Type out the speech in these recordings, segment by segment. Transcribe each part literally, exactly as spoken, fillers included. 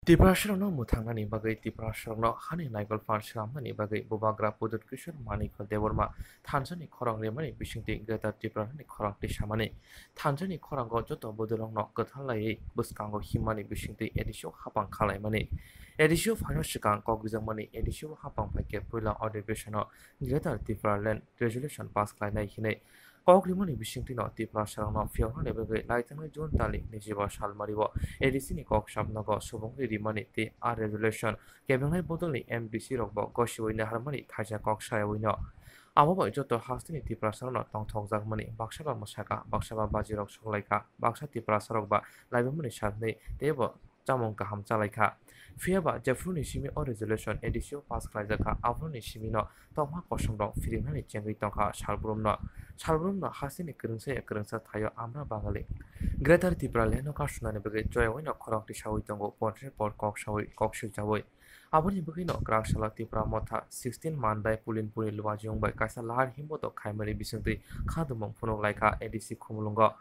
Tiprasarokno mwthangnani bagwi, Tiprasarokno hani naigol phan swnamnani bagwi Bubagra Pradyut Kishore Manikya Debbarma thansa ni khorang rimani bisingtwi Greater Tipraland ni khorang tisamani. Thansa ni khorango joto bwdwlongno kwthar laiwi bwskango himmani bisingtwi A D C o hapang khalaimani. A D C o phaino swkang kok rijakmani A D C o hapang phaikhe puila adhibeshon o Greater Tipraland Resolution pass khlainai hinwi kok rimani bisingtwino Tiprasarokno phiyoknani bagwi laithangni June talni naijiba salmario A D C ni kok sapnogo subungri rimani tei a resolution kebengnai bodolni M D C rokbo gosiwi naharmani khaisa kok sayawino. Abo bai joto hasteni Tiprasarokno tongthokjakmani baksa ba mwsaka, baksa ba bajirok soklaikha, baksa Tiprasarok ba laibumani sakni teibo chamung kaham chalaikha. Phiyaba jephuruni simi o resolution A D C o pass khlaijakha, aboroni simino tongma kosom rok phiringnani chengwi tongkha salbrumno. Salbrumno hasteni kwrwngsa ya kwrwngsa thaio Amra Bangali Greater Tipraland no kasunani bagwi joyaoino khorok tisawi tongo, porse por kok sawi kok swijawi. Aboni bagwino kwrak salo Tipra Motha sixteen Mandai Pulinpurni Luajiyung bai kaisa lahar himboto khaimani bisingtwi khadumung phunuk laikha A D C Khumulwngo.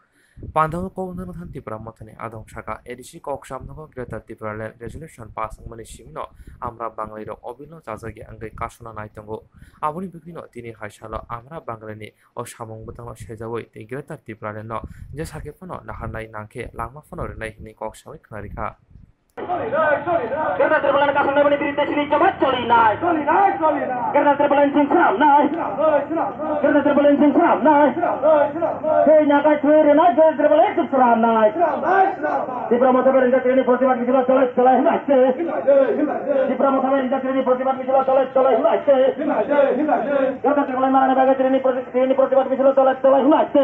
Pandao kok nangthan Tipra Mothani adong saka A D C kok samnogo Greater Tipraland Resolution pass wngmani simino Amra Bangalirok obilno chajagya wngwi kasuna nai tongo. Aboni bagwino tini hai salo Amra Bangalini o samung bwtangno sejawi tei Greater Tipralandno je sakhe phano naharnai nangkhe langma phano rinai hinwi kok sawi khwnarikha. Greater Tipraland kasongnai bini biruddhe chini joma choli nai. Greater Tipraland chini sram nai. Greater Tipraland chini sram nai. Tei nakai thui rwnai Greater Tipraland chini sram nai. Tipra Motha bai ringjak tini protibad misil o chole chole hwnai se. Tipra Motha bai ringjak tini protibad misil o chole chole hwnai se. Greater Tipraland manani bagwi tini proti-, tini protibad misil o chole chole hwnai se.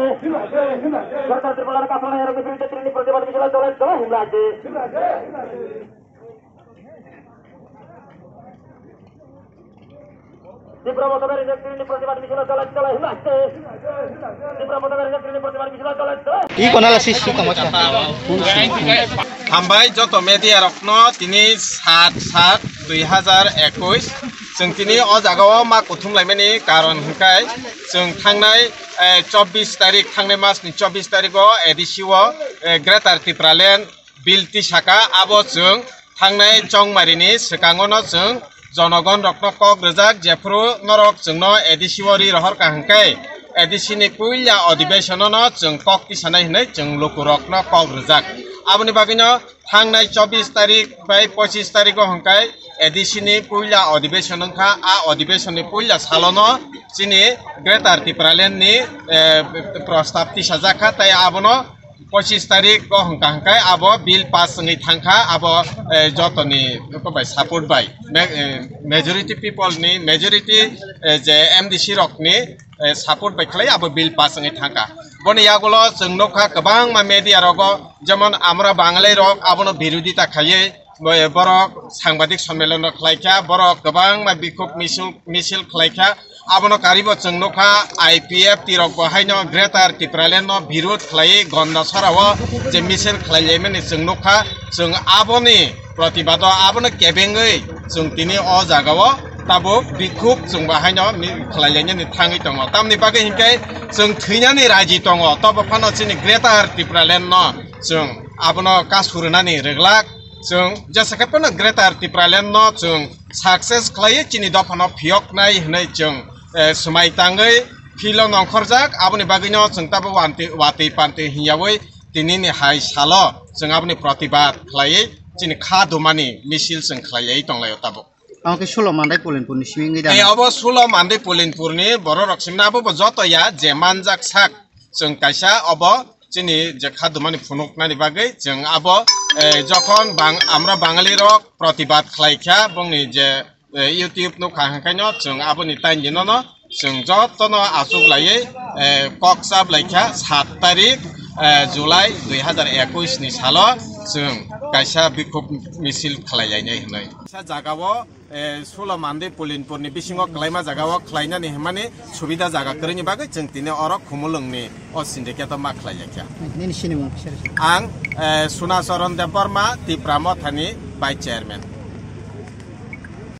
Greater Tipraland kasongnai rokni biruddhe tini protibad misil o chole chole hwnai se. Tipra Motha bai ringjak tini protibad misil o chole chole hwnai se. Tipra Motha bai ringjak tini protibad misil o chole chole. Iko nala si si tongma cha. Hambai joto media rokno tini sat sat dui hazar ekush. Chwng tini o jaga o ma kuthum laimani karon hwnkhe chwng thangnai, eh, chobbish tarik, thangnai mas ni chobbish tarik o A D C o, eh, Greater Tipraland bill tisaka, abo chwng thangnai chongmarini swkango no chwng jonogon rokno kok rwjak, jephru norok chwngno A D C o ri rohor ka hwnkhe A D C ni puila adhibeshon no chwng kok tisanai hinwi chwng lukurokno kok rwjak. Aboni bagwino thangnai chobbish tarik bai pochish tarik o hwnkhe A D C ni puila adhibeshon wngkha, a adhibeshon ni puila salono chini Greater Tipraland ni, eh, prostab tisajak kha, tei abono pochish tarik o hwnkha hwnkhe abo bill pass wngwi thangkha, abo, eh, jotoni bai support bai, ma-, eh, majority people ni, majority, eh, je M D C rokni, eh, support bai khlai abo bill pass wngwi thangkha. Boni yagulo chwng nukha kwbangma media rogo, jemon Amra Bangali rok abono birodita khaiwi, bo-, borok sangbadik sommelon rok khlaikha, borok kwbangma bikhuk misil, misil khlaikha. Abono karibo chwng nukha, I P F T rok bo haino Greater Tipraland no birud khlaiwi Gondasara o je misil khlailaimani chwng nukha. Chwng aboni protibado abono kebengwi chwng tini o jaga o tabuk bikhuk chwng bo haino mi-, khlailainani thangwi tongo. Tamni bagwi hinkhe chwng thwinani raji tongo, tobo phano chini Greater Tipraland no chwng abono kasu rwnani rwglak. Chwng jesa khe phano Greater Tipraland no chwng success khlaiwi chini dophano phiyoknai hwnwi chwng, eh, swmai tangwi field o nongkhorjak. Aboni bagwino chwng tabuk wanti-, watwi pantwi hwnyawi tinini hai salo chwng aboni protibad khlaiwi chini kha dumani misil chwng khlaiwi tonglaio tabuk. Ang khe Sulo Mandai Pulinpurni simi wngwi da. Tei obo Sulo Mandai Pulinpurni bororok simna abo bo joto ya je manjak sak chwng kaisa obo chini je kha dumani phunuknani bagwi chwng abo, eh, jokhon bang-, Amra Bangali rok protibad khlai kha bongni je, eh, YouTube nukha hwnkhaino chwng aboni taini nono chwng jotono achuk laiwi, eh, kok chap lai kha sat tarik, eh, July dui hazar ekush ni salo chwng kaisa bikhuk misil khlai lainai hwnwi. Kaisa jagao, eh, Sulo Mandai Pulinpurni bisingo kwlaima jagao khlainani hwnmani subida jaga kwrwini bagwi chwng tini oro Khumulwngni o syndicate o ma khlai lai kha. Nini sinimung kisa rwsa. Ang, eh, Sunacharan Debbarma, Tipra Mothani Vice Chairman.